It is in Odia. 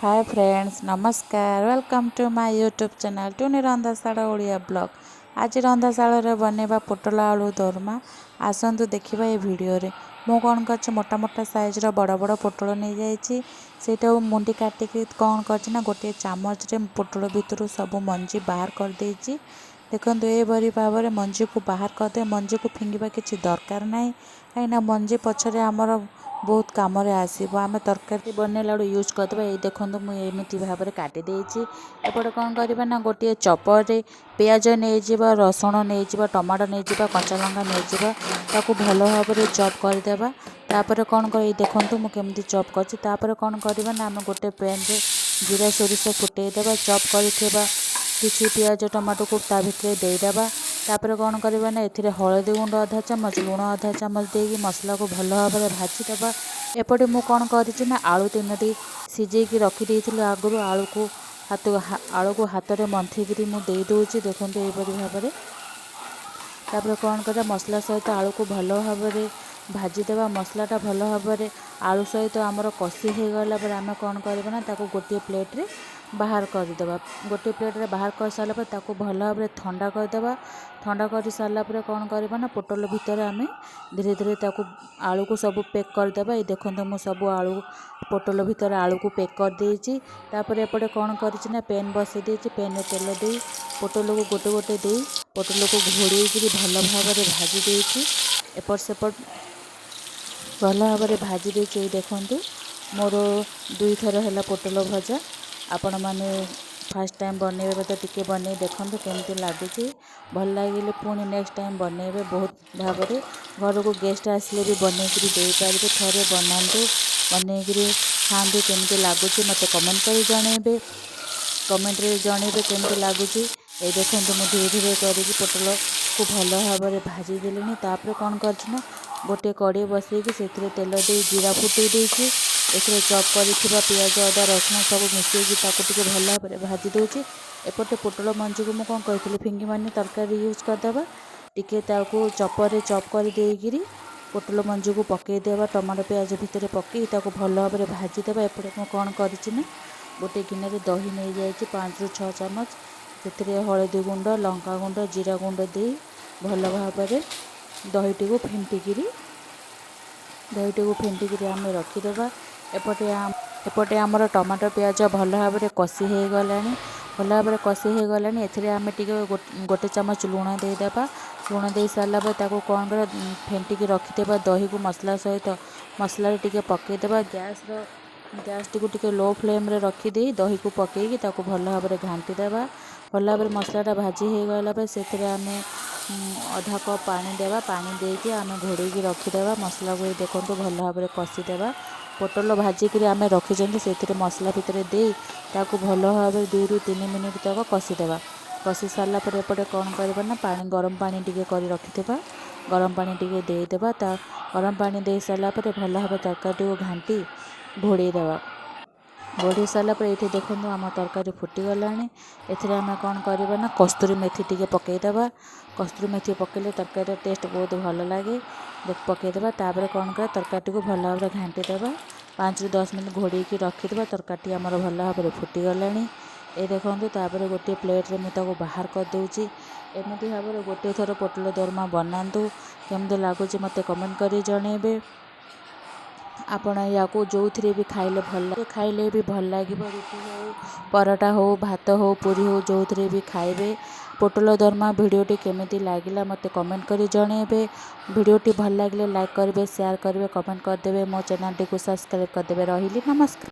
ହାଏ ଫ୍ରେଣ୍ଡସ୍, ନମସ୍କାର। Welcome to my YouTube channel Tuni ରନ୍ଧାଶାଳ ଓଡ଼ିଆ ବ୍ଲଗ୍। ଆଜି ରନ୍ଧାଶାଳରେ ବନେଇବା ପୋଟଳ ଆଳୁ ଦୋରମା। ଆସନ୍ତୁ ଦେଖିବା ଏ ଭିଡ଼ିଓରେ। ମୁଁ କ'ଣ କରିଛି? ମୋଟା ମୋଟା ସାଇଜ୍ର ବଡ଼ ବଡ଼ ପୋଟଳ ନେଇଯାଇଛି। ସେଇଟାକୁ ମୁଣ୍ଡି କାଟିକି କ'ଣ କରିଛି ନା, ଗୋଟିଏ ଚାମଚରେ ପୋଟଳ ଭିତରୁ ସବୁ ମଞ୍ଜି ବାହାର କରିଦେଇଛି। ଦେଖନ୍ତୁ, ଏହିପରି ଭାବରେ ମଞ୍ଜିକୁ ବାହାର କରିଦେବେ। ମଞ୍ଜିକୁ ଫିଙ୍ଗିବା କିଛି ଦରକାର ନାହିଁ, କାହିଁକିନା ମଞ୍ଜି ପଛରେ ଆମର ବହୁତ କାମରେ ଆସିବ। ଆମେ ତରକାରୀ ବନେଇଲା ବେଳକୁ ୟୁଜ୍ କରିଦେବା। ଏଇ ଦେଖନ୍ତୁ, ମୁଁ ଏମିତି ଭାବରେ କାଟି ଦେଇଛି। ଏପଟେ କ'ଣ କରିବା ନା, ଗୋଟିଏ ଚପରରେ ପିଆଜ ନେଇଯିବା, ରସୁଣ ନେଇଯିବା, ଟମାଟୋ ନେଇଯିବା, କଞ୍ଚା ଲଙ୍କା ନେଇଯିବା। ତାକୁ ଭଲ ଭାବରେ ଚପ୍ କରିଦେବା। ତାପରେ କ'ଣ କରି, ଦେଖନ୍ତୁ ମୁଁ କେମିତି ଚପ୍ କରିଛି। ତାପରେ କ'ଣ କରିବା ନା, ଆମେ ଗୋଟେ ପ୍ୟାନ୍ରେ ଜିରା, ସୋରିଷ ଫୁଟେଇ ଦେବା। ଚପ୍ କରିଥିବା କିଛି ପିଆଜ, ଟମାଟୋକୁ ତା ଭିତରେ ଦେଇଦେବା। ତାପରେ କ'ଣ କରିବା ନା, ଏଥିରେ ହଳଦୀ ଗୁଣ୍ଡ ଅଧା ଚାମଚ, ଲୁଣ ଅଧା ଚାମଚ ଦେଇକି ମସଲାକୁ ଭଲ ଭାବରେ ଭାଜିଦେବା। ଏପଟେ ମୁଁ କ'ଣ କରିଛି ନା, ଆଳୁ ତିନୋଟି ସିଝେଇକି ରଖିଦେଇଥିଲି ଆଗରୁ। ଆଳୁକୁ ହାତରେ ମନ୍ଥିକିରି ମୁଁ ଦେଇଦେଉଛି। ଦେଖନ୍ତୁ, ଏହିପରି ଭାବରେ। ତାପରେ କ'ଣ କରିବା? ମସଲା ସହିତ ଆଳୁକୁ ଭଲ ଭାବରେ ଭାଜିଦେବା। ମସଲାଟା ଭଲ ଭାବରେ ଆଳୁ ସହିତ ଆମର କଷି ହେଇଗଲା ପରେ ଆମେ କ'ଣ କରିବା ନା, ତାକୁ ଗୋଟିଏ ପ୍ଲେଟ୍ରେ ବାହାର କରିଦେବା। ଗୋଟିଏ ପ୍ଲେଟ୍ରେ ବାହାର କରିସାରିଲା ପରେ ତାକୁ ଭଲ ଭାବରେ ଥଣ୍ଡା କରିଦେବା। ଥଣ୍ଡା କରିସାରିଲା ପରେ କ'ଣ କରିବା ନା, ପୋଟଳ ଭିତରେ ଆମେ ଧୀରେ ଧୀରେ ତାକୁ ଆଳୁକୁ ସବୁ ପେକ୍ କରିଦେବା। ଏଇ ଦେଖନ୍ତୁ, ମୁଁ ସବୁ ଆଳୁ ପୋଟଳ ଭିତରେ ଆଳୁକୁ ପେକ୍ କରିଦେଇଛି। ତାପରେ ଏପଟେ କ'ଣ କରିଛି ନା, ପ୍ୟାନ୍ ବସେଇ ଦେଇଛି। ପ୍ୟାନ୍ରେ ତେଲ ଦେଇ ପୋଟଳକୁ ଗୋଟେ ଗୋଟେ ଦେଇ ପୋଟଳକୁ ଘୋଡ଼େଇକିରି ଭଲ ଭାବରେ ଭାଜି ଦେଇଛି। ଏପଟ ସେପଟ ଭଲ ଭାବରେ ଭାଜି ଦେଇଛି। ଏଇ ଦେଖନ୍ତୁ, ମୋର ଦୁଇଥର ହେଲା ପୋଟଳ ଭଜା। ଆପଣମାନେ ଫାର୍ଷ୍ଟ ଟାଇମ୍ ବନେଇବେ ତ ଟିକେ ବନେଇ ଦେଖନ୍ତୁ କେମିତି ଲାଗୁଛି। ଭଲ ଲାଗିଲେ ପୁଣି ନେକ୍ସଟ ଟାଇମ୍ ବନେଇବେ। ବହୁତ ଭାବରେ ଘରକୁ ଗେଷ୍ଟ ଆସିଲେ ବି ବନେଇକିରି ଦେଇପାରିବେ। ଥରେ ବନାନ୍ତୁ, ବନେଇକିରି ଖାଆନ୍ତୁ। କେମିତି ଲାଗୁଛି ମୋତେ କମେଣ୍ଟ କରି ଜଣେଇବେ। କମେଣ୍ଟରେ ଜଣେଇବେ କେମିତି ଲାଗୁଛି। ଏଇ ଦେଖନ୍ତୁ, ମୁଁ ଧୀରେ ଧୀରେ କରିକି ପୋଟଳକୁ ଭଲ ଭାବରେ ଭାଜି ଦେଲିଣି। ତାପରେ କ'ଣ କରିଛି ନା, ଗୋଟିଏ କଡ଼େଇ ବସେଇକି ସେଥିରେ ତେଲ ଦେଇ ଜିରା ଫୁଟେଇ ଦେଇଛି। ଏଥିରେ ଚପ୍ କରିଥିବା ପିଆଜ, ଅଦା, ରସୁଣ ସବୁ ମିଶାଇକି ତାକୁ ଟିକେ ଭଲ ଭାବରେ ଭାଜି ଦେଉଛି। ଏପଟେ ପୋଟଳ ମଞ୍ଜିକୁ ମୁଁ କ'ଣ କହିଥିଲି, ଫିଙ୍ଗିବାନି, ତରକାରୀ ୟୁଜ୍ କରିଦେବା। ଟିକେ ତାକୁ ଚପରେ ଚପ୍ କରି ଦେଇକିରି ପୋଟଳ ମଞ୍ଜିକୁ ପକାଇଦେବା। ଟମାଟୋ, ପିଆଜ ଭିତରେ ପକାଇ ତାକୁ ଭଲ ଭାବରେ ଭାଜିଦେବା। ଏପଟେ ମୁଁ କ'ଣ କରିଛି ନା, ଗୋଟେ ଗିନାରେ ଦହି ନେଇଯାଇଛି 5ରୁ 6 ଚାମଚ। ସେଥିରେ ହଳଦୀ ଗୁଣ୍ଡ, ଲଙ୍କା ଗୁଣ୍ଡ, ଜିରା ଗୁଣ୍ଡ ଦେଇ ଭଲ ଭାବରେ ଦହିଟିକୁ ଫେଣ୍ଟିକିରି ଆମେ ରଖିଦେବା। ଏପଟେ ଏପଟେ ଆମର ଟମାଟୋ, ପିଆଜ ଭଲ ଭାବରେ କଷି ହେଇଗଲାଣି। ଭଲ ଭାବରେ କଷି ହେଇଗଲାଣି। ଏଥିରେ ଆମେ ଟିକେ ଗୋଟେ ଚାମଚ ଲୁଣ ଦେଇଦେବା। ଲୁଣ ଦେଇ ସାରିଲା ପରେ ତାକୁ କ'ଣ କରିବା? ଫେଣ୍ଟିକି ରଖିଥିବା ଦହିକୁ ମସଲା ସହିତ ମସଲାରେ ଟିକେ ପକାଇଦେବା। ଗ୍ୟାସ୍ଟିକୁ ଟିକେ ଲୋ ଫ୍ଲେମ୍ରେ ରଖିଦେଇ ଦହିକୁ ପକାଇକି ତାକୁ ଭଲ ଭାବରେ ଘାଣ୍ଟି ଦେବା। ଭଲ ଭାବରେ ମସଲାଟା ଭାଜି ହେଇଗଲା ପରେ ସେଥିରେ ଆମେ ଅଧା କପ୍ ପାଣି ଦେବା। ପାଣି ଦେଇକି ଆମେ ଘୋଡ଼େଇକି ରଖିଦେବା ମସଲାକୁ। ଦେଖନ୍ତୁ, ଭଲ ଭାବରେ କଷିଦେବା। ପୋଟଳ ଭାଜିକିରି ଆମେ ରଖିଛନ୍ତି, ସେଥିରେ ମସଲା ଭିତରେ ଦେଇ ତାକୁ ଭଲ ଭାବରେ 2ରୁ 3 ମିନିଟ୍ ତକ କଷିଦେବା। କଷି ସାରିଲା ପରେ ଏପଟେ କ'ଣ କରିବା ନା, ପାଣି, ଗରମ ପାଣି ଟିକେ କରି ରଖିଥିବା। ଗରମ ପାଣି ଟିକେ ଦେଇଦେବା। ତା ଗରମ ପାଣି ଦେଇ ସାରିଲା ପରେ ଭଲ ଭାବରେ ତରକାରୀଟିକୁ ଘାଣ୍ଟି ଘୋଡ଼େଇ ଦେବା। ଘୋଡ଼େଇ ସାରିଲା ପରେ ଏଇଠି ଦେଖନ୍ତୁ, ଆମ ତରକାରୀ ଫୁଟିଗଲାଣି। ଏଥିରେ ଆମେ କ'ଣ କରିବା ନା, କସ୍ତୁରୀ ମେଥି ଟିକେ ପକାଇଦେବା। କସ୍ତୁରୀ ମେଥି ପକାଇଲେ ତରକାରୀର ଟେଷ୍ଟ ବହୁତ ଭଲ ଲାଗେ। ପକାଇଦେବା। ତାପରେ କ'ଣ କରିବା? ତରକାରୀଟିକୁ ଭଲ ଭାବରେ ଘାଣ୍ଟି ଦେବା। 5ରୁ 10 ମିନିଟ୍ ଘୋଡ଼େଇକି ରଖିଦେବା। ତରକାରୀଟି ଆମର ଭଲ ଭାବରେ ଫୁଟିଗଲାଣି। ଏ ଦେଖନ୍ତୁ, ତାପରେ ଗୋଟିଏ ପ୍ଲେଟ୍ରେ ମୁଁ ତାକୁ ବାହାର କରିଦେଉଛି। ଏମିତି ଭାବରେ ଗୋଟିଏ ଥର ପୋଟଳ ଦୋରମା ବନାନ୍ତୁ। କେମିତି ଲାଗୁଛି ମୋତେ କମେଣ୍ଟ କରି ଜଣେଇବେ। ଆପଣ ୟାକୁ ଯେଉଁଥିରେ ବି ଖାଇଲେ ଭଲ ଲାଗେ, ଖାଇଲେ ବି ଭଲ ଲାଗିବ। ରୁଟି ହେଉ, ପରଟା ହେଉ, ଭାତ ହେଉ, ପୁରୀ ହେଉ, ଯେଉଁଥିରେ ବି ଖାଇବେ। ପୋଟଳ ଦୋରମା ଭିଡ଼ିଓଟି କେମିତି ଲାଗିଲା ମୋତେ କମେଣ୍ଟ କରି ଜଣେଇବେ। ଭିଡ଼ିଓଟି ଭଲ ଲାଗିଲେ ଲାଇକ୍ କରିବେ, ସେୟାର କରିବେ, କମେଣ୍ଟ କରିଦେବେ, ମୋ ଚ୍ୟାନେଲଟିକୁ ସବସ୍କ୍ରାଇବ୍ କରିଦେବେ। ରହିଲି, ନମସ୍କାର।